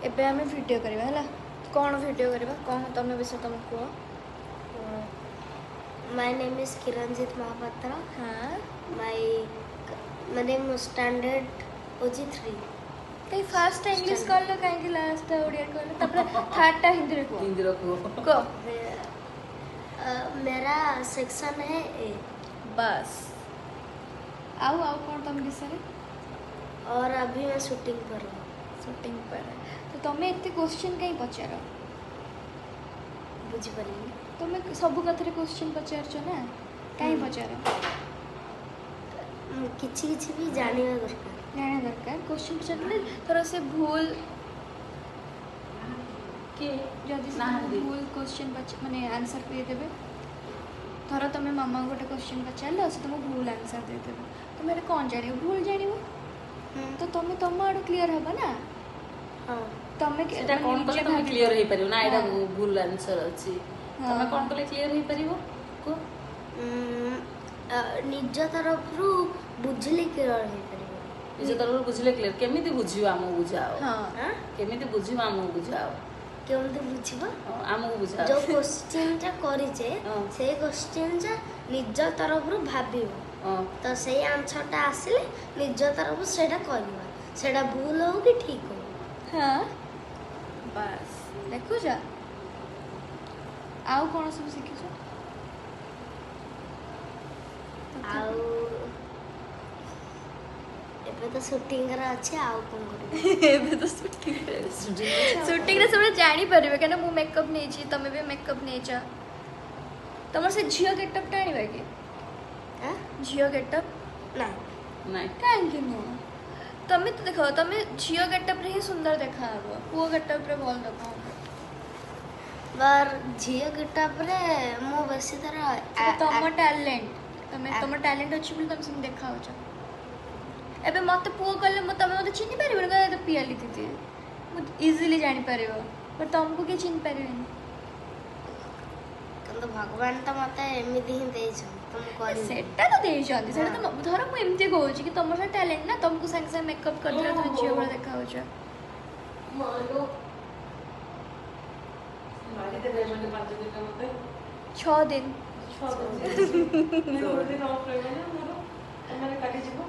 ଏବେ ଆମେ ଭିଡ଼ିଓ କରିବା ହେଲା। କ'ଣ ଭିଡ଼ିଓ କରିବା କହ, ତମେ ବିଷୟ ତମେ କୁହ। My name is Kiranjit Mahapatra. ହଁ। My ମାନେ ମୁଁ ଷ୍ଟାଣ୍ଡାର୍ଡ ହେଉଛି 3। କାହିଁ ଫାର୍ଷ୍ଟଟା ଇଂଲିଶ କହିଲ, କାହିଁକି ଲାଷ୍ଟଟା ଓଡ଼ିଆ କହିଲ, ତାପରେ ଥାର୍ଡଟା ହିନ୍ଦୀରେ କୁହ। ହିନ୍ଦୀର କୁହ। କୁହ। मेरा सेक्शन है ए। ବାସ୍, ଆଉ ଆଉ କ'ଣ ତମ ବିଷୟରେ? और अभी मैं शूटिंग पर हूँ। ସୁଟିଂ ପରେ ତ ତମେ ଏତେ କ୍ୱେଶ୍ଚନ୍ କାହିଁ ପଚାର? ବୁଝିପାରିଲିନି। ତମେ ସବୁ କଥାରେ କ୍ୱେଶ୍ଚନ୍ ପଚାରୁଛ ନା, କାହିଁ ପଚାର? କିଛି କିଛି ବି ଜାଣିବା ଦରକାର। ଜାଣିବା ଦରକାର। କ୍ୱେଶ୍ଚନ୍ ପଚାରିଲେ ଧର ସେ ଭୁଲ କିଏ ଯଦି ସେ ତମକୁ ନାହାନ୍ତି। ଭୁଲ କ୍ୱେଶ୍ଚନ୍ ମାନେ ଆନ୍ସର୍ ଦେଇଦେବେ, ଧର ତମେ ମାମାଙ୍କୁ ଗୋଟେ କ୍ୱେଶ୍ଚନ୍ ପଚାରିଲ, ସେ ତମକୁ ଭୁଲ ଆନ୍ସର୍ ଦେଇଦେବେ, ତମେ ଏଟା କ'ଣ ଜାଣିବ? ଭୁଲ ଜାଣିବ। ତ ତମେ ତମ ଆଡ଼ୁ କ୍ଲିୟର ହବ ନା। ହଁ। ତମେ ସେଟା ମାନେ କ'ଣ ନିଜେ କଲେ ତମେ ଭାବିବ। କ୍ଲିୟର ହେଇପାରିବ ନା ଏଇଟା ଭୁଲ ଆନ୍ସର ଅଛି? ତମେ କ'ଣ କଲେ କ୍ଲିୟର ହେଇପାରିବ କୁହ। ନିଜ ତରଫରୁ ବୁଝିଲେ କ୍ଲିୟର ହେଇପାରିବ। ନିଜ ତରଫରୁ ବୁଝିଲେ କ୍ଲିୟର, କେମିତି ବୁଝିବ ଆମକୁ ବୁଝାଅ। ହଁ। ଆଁ? କେମିତି ବୁଝିବ ଆମକୁ ବୁଝାଅ। କେମିତି ବୁଝିବ? ହଁ, ଆମକୁ ବୁଝାଅ। ଯୋଉ କୋଶ୍ଚିନ୍ଟା କରିଛେ, ସେଇ କୋଶ୍ଚିନ୍ଟା ନିଜ ତରଫରୁ ଭାବିବ, ତ ସେଇ ଆନ୍ସରଟା ଆସିଲେ ନିଜ ତରଫରୁ ସେଇଟା କରିବା, ସେଇଟା ଭୁଲ ହଉ କି ଠିକ ହଉ। ହଁ, ବାସ୍, ଦେଖୁଛ। ଆଉ କ'ଣ ସବୁ ଶିଖିଛ? ଆଉ ଏବେ ତ ସୁଟିଂରେ ଅଛି, ଆଉ କ'ଣ କରିବି? ଏବେ ତ ସୁଟିଂରେ, ସୁଟିଂରେ ସବୁବେଳେ ଜାଣିପାରିବେ, କାହିଁକିନା ମୁଁ ମେକଅପ୍ ନେଇଛି, ତମେ ବି ମେକଅପ୍ ନେଇଛ। ତମର ସେ ଝିଅ ଗେଟଅପ୍ଟା ଆଣିବା କି? ଆଁ? ଝିଅ ଗେଟଅପ୍। ନା। ନାଇଁ। କାହିଁକି ନୁହଁ? ତମେ ତ ଦେଖ, ତମେ ଝିଅ ଗେଟଅପ୍ରେ ହିଁ ସୁନ୍ଦର ଦେଖାହବ, ପୁଅ ଗେଟଅପ୍ରେ ଭଲ ଦେଖାହବ। ବାର ଝିଅ ଗେଟଅପ୍ରେ ମୁଁ ବେଶୀ ଥର ସେଟା ତମ ଟ୍ୟାଲେଣ୍ଟ, ତମେ ତମ ଟ୍ୟାଲେଣ୍ଟ ଅଛି ବୋଲି ତମେ ସେମିତି ଦେଖାହଉଛ। ଏବେ ମତେ ପୁଅ କଲେ ମୁଁ ତମେ ମତେ ଚିହ୍ନି ପାରିବନି, କହିବ ଏଇଟା ପିଆଲି ଦିଦି, ମୁଁ ଇଜିଲି ଜାଣିପାରିବ, ବଟ୍ ତମକୁ କିଏ ଚିହ୍ନି ପାରିବେନି। କିନ୍ତୁ ଭଗବାନ ତ ମତେ ଏମିତି ହିଁ ଦେଇଛନ୍ତି ତ ମୁଁ କରିବି। ସେଟା ତ ଦେଇଛନ୍ତି, ସେଟା ତ ଧର ମୁଁ ଏମିତି କହୁଛି କି ତମର ସେଟା ଟ୍ୟାଲେଣ୍ଟ ନା, ତମକୁ ସାଙ୍ଗେ ସାଙ୍ଗେ ମେକଅପ୍ କରିଦେଲେ ତମେ ଝିଅ ଭଳିଆ ଦେଖାହଉଛ। ମାରିଦେବେ ଏମାନେ 5 ଦିନ ମତେ। 6 ଦିନ। 6 ଦିନ, ଗୋଟେ ଦିନ ଅଫ୍ ରହିବ ନା ମୋର, ତମେ କାଲି ଯିବ।